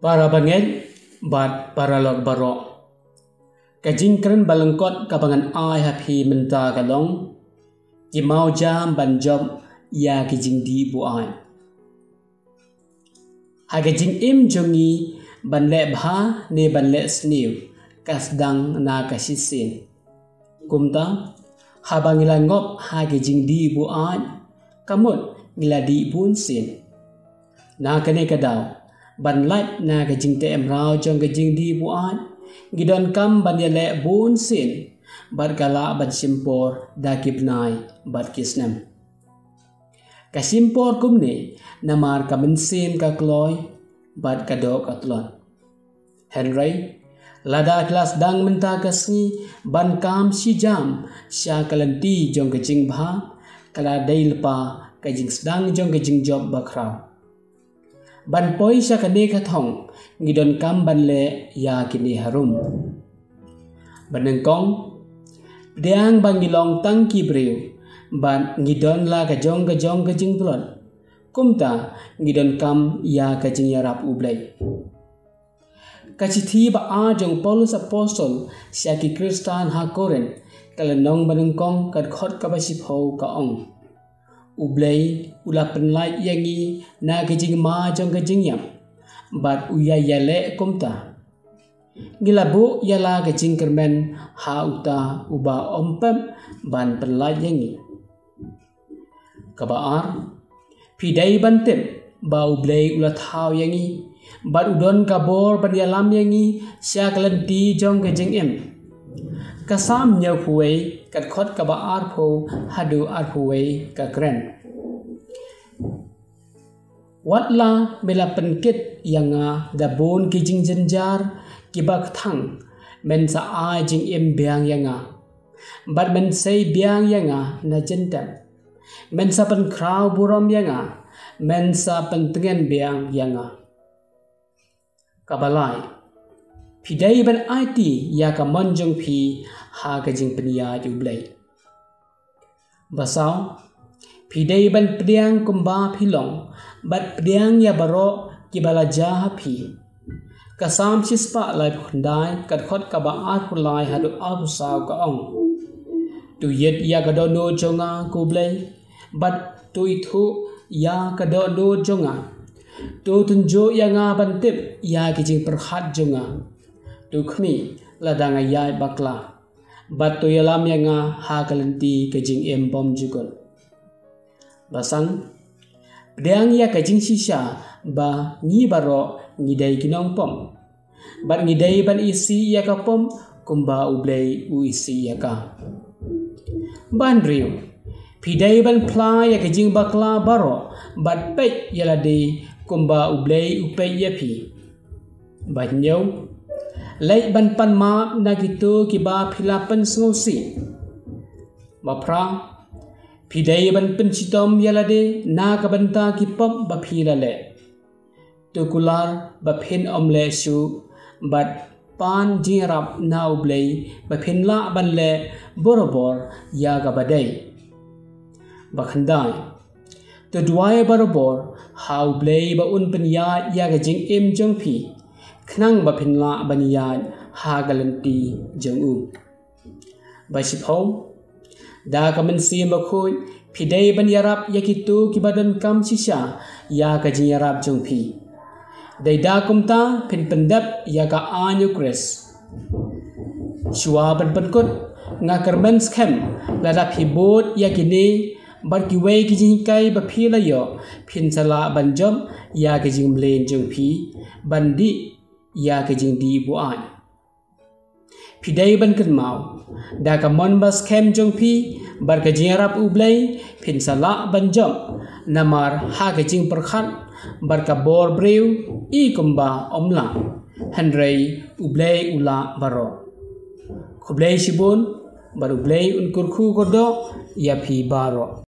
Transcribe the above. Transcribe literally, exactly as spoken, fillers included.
Para bangeit bad paralok baroh, ka jingkren ba lyngkot kaba ngan ai ha phi mynta ka long: Ki mawjam ban jop ïa ki jingdih buaid. Ha ka jingim jong ngi, ban leh bha ne ban leh sniew ka sdang na ka shisien. Kumta, haba ngi la ngop ha ka jingdih buaid, ka mut ngi la dih bun sien. Na kane ka daw, ban lait na ka jingteh mraw jong ka jingdih buaid, ngi donkam ban ïaleh bun sien bad ka lah ban shim por da ki bnai bad ki snem. Ka shim por kumne namar ka mynsiem ka kloi bad ka doh ka tlot. Hynrei lada ki la sdang mynta ka sngi ban kam shi jam sha ka lynti jong ka jingbha, ka la dei lypa ka jingsdang jong ka jingjop bakhraw. Ban poi sha kane ka thong, ngi donkam ban leh ïa kine harum. Ba nyngkong, pdiang ba ngi long tang ki briew bad ngi don la ka jong ka jong ka jingtlot. Kumta, ngi donkam ïa ka jingïarap U Blei. Ka shithi ba ar jong Paulus Apostol sha ki Khristan ha Korinth, ka lynnong ba nyngkong, ka dkhot kaba shiphew, ka ong: U Blei u la pynlait ïa ngi na ka jingma jong ka jingïap, bad u ïa ïaleh kumta. Ngi la buh ïa la ka jingkyrmen ha uta uba ym pep ban pynlait ïa ngi. Kaba ar, phi dei ban tip ba U Blei u la thaw ïa ngi bad u don ka bor ban ïalam ïa ngi sha ka lynti jong ka jingim. Ka Salm hynñiewphew wei, ka dkhot kaba arphew haduh arphew wei, ka kren: Wat la me la pynkit ïa nga da bun ki jingjynjar kiba kthang, men sa ai jingim biang ïa nga, bad men sei biang ïa nga na jyntep. Men sa pynkhraw burom ïa nga, men sa pyntngen biang ïa nga. Kaba lai, phi dei ban aiti ïa ka mon jong phi ha ka jingpynïaid U Blei. Ba saw, phi dei ban pdiang kumba phi long, bad pdiang ïa baroh kiba la jia ha phi. Ka Salm shispah laiphew khyndai, ka dkhot kaba arphew lai haduh arphew saw, ka ong: To ïit ïa ka dohnud jong nga, ko Blei, bad to ithuh ïa ka dohnud jong nga. To tynjuh ïa nga ban tip ïa ki jingpyrkhat jong nga. To khmih lada nga ïaid bakla, bad to ïalam ïa nga ha ka lynti ka jingim bymjukut. Ba san, pdiang ïa ka jingshisha ba ngi baroh ngi dei ki nongpop, bad ngi dei ban isih ïa ka pop kumba U Blei u isih ïa ka. Ba hynriew, phi dei ban phla ïa ka jingbakla baroh bad peit ïa lade kumba U Blei u peit ïa phi. Ba hynñiew, leit ban pan map na kito kiba phi la pynsngewsih. Ba phra, phi dei ban pynshitom ïa lade na ka bynta ki pop ba phi la leh. To kular ba phin ym leh shuh, bad pan jingïarap na U Blei ba phin lah ban leh borabor ïa kaba dei. Ba khyndai, to duwai borabor ha U Blei ba un pynïaid ïa ka jingim jong phi, khnang ba phin lah ban ïaid ha ka lynti jong u. Ba shiphew, da ka Mynsiem Bakhuid, phi dei ban ïarap ïa kito kiba donkam shisha ïa ka jingïarap jong phi. Dei da kumta phin pyndep ïa ka aiñ U Khrist. Shuwa ban pynkut, nga kyrmen skhem lada phi bud ïa kine bad kiwei ki jinghikai ba phi la ïoh, phin sa lah ban jop ïa ka jingmlien jong phi ban dih ïa ka jingdih buaid. Phi dei ban kynmaw, da ka mon ba skhem jong phi bad ka jingïarap U Blei, phin sa lah ban jop, namar ha ka jingpyrkhat bad ka bor briew, i kumba ym lah, hynrei U Blei u lah baroh. Khublei shibun, bad U Blei un kyrkhu kyrdoh ïa phi baroh.